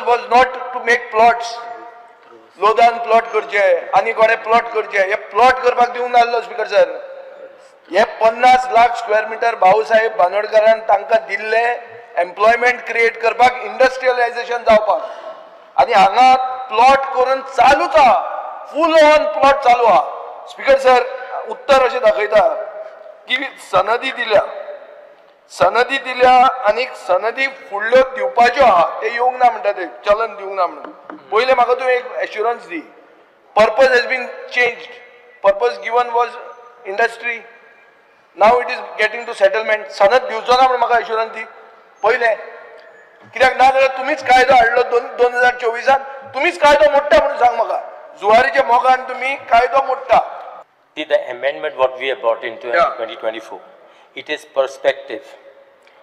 was not to make plots. Lodhan plot करचे आनी कोणे प्लॉट करचे, हे प्लॉट करपाक दिवंक नासलो स्पीकर सर. हे 50 लाख स्क्वेअर मिटर भाऊसाहेब बांदोडकरान तांकां दिल्ले एम्प्लॉयमेंट क्रिएट करपाक, इंडस्ट्रियलायझेशन जावपाक. आनी हांगा प्लॉट करून चालूच आहा, फूल ऑन प्लॉट चालू आहा. स्पीकर सर, उत्तर अशें दाखयता की सनदी दिल्या, सनदी दिल्या आनी सनदी फुडल्यो दिवपाच्यो आहा, ते येवंक ना म्हणटा, ते चलन दिवंक ना म्हणून. पयलें म्हाका तूं एक assurance the, purpose has been changed. Purpose given was industry, now it is getting to settlement. सनद दिवचो ना म्हणून म्हाका एश्युरन्स दी पयलें, कित्याक ना जाल्यार तुमीच कायदो हाडलो 2024 तुमीच कायदो मोडटा म्हणून सांग म्हाका. जुवारीच्या मोगान तुमी कायदो मोडटा. The amendment what we have brought into 2024, it is prospective.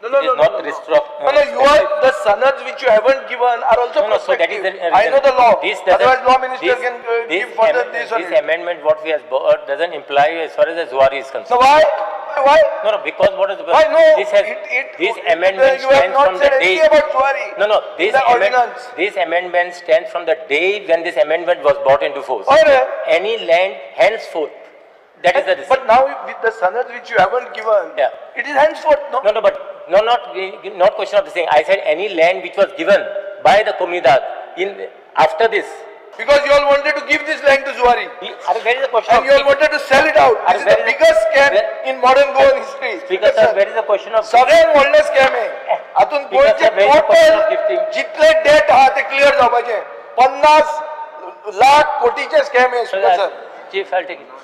No, no, It is no, not no, no. No, no, you are the sanads which you haven't given are also No, no, so that is prospective. the I know the law. This doesn't- Otherwise, law minister this- can this give further this on This it. amendment what we have brought doesn't imply as far as the Zuari is concerned. So why? Why? No, no, because what is the Why no? This has this amendment You have stands not from the said day. anything about Zuari. No, no, in the ordinance. This amendment stands from the day when this amendment was brought into force. Why, re? Any land henceforth, that is the But now with the sanads which you haven't given, Yeah. it is henceforth, no? No, no, but no, not question of this thing. I said any land which was given by the Comunidad in after this. Because you all wanted to give this land to Zuari. Where is the question And of you all wanted to sell it out. This is the biggest scam in modern Goan history. Speaker sir, where is the question of सगळ्यात व्हडलें scam आहे. हातून Speaker गोंयचे sir, where is the question of total gifting? जितले date आहा ते clear जावपाचे. 50 लाख कोटीचे स्कॅम आहे speaker sir. Chief, I'll take it.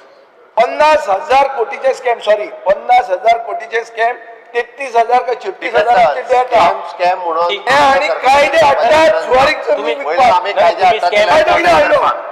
50,000 कोटीचे स्कॅम, सॉरी, 50,000 कोटीचे स्कॅम, 33,000 का 36,000 डेट आहा. स्कॅम म्हणून हे आणि कायदे हाडटात जुवारीक जमीन तुम्ही- विकपाक. आमी कायदे तुम्ही हाडटात scam- कायदो कितें हाडलो?